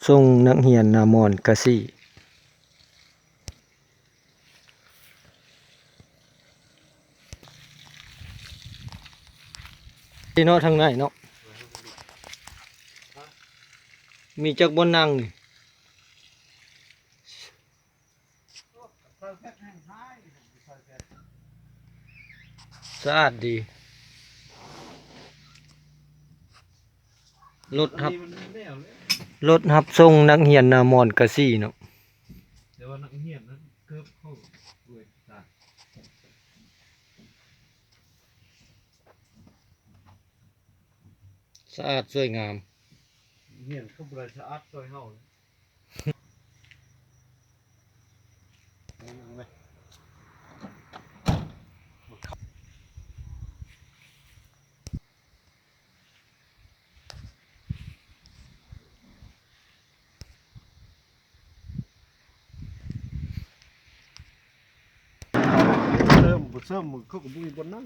ສົ່ງນັກຮຽນນາມອນກະສີ ທີ່ເນາະ ທາງໃນເນາະ ມີຈັກບ່ອນນັ່ງນີ້? ສະອາດດີ. ລົດຮັບ ລົດຮັບສົ່ງນັກຮຽນນາມອນກະສີເນາະ. ແຕ່ວ່ານັກຮຽນນັ້ນເກີບເຂົາ ໂອ້ຍ ຕາຍ. ສະອາດສວຍງາມ. ຮຽນຄືບໍ່ໄດ້ສະອາດຊ່ອຍເຮົາເລີຍ. ເສີມ ບໍ່ເສີມ ເຂົາກໍບໍ່ມີບ່ອນນັ່ງ.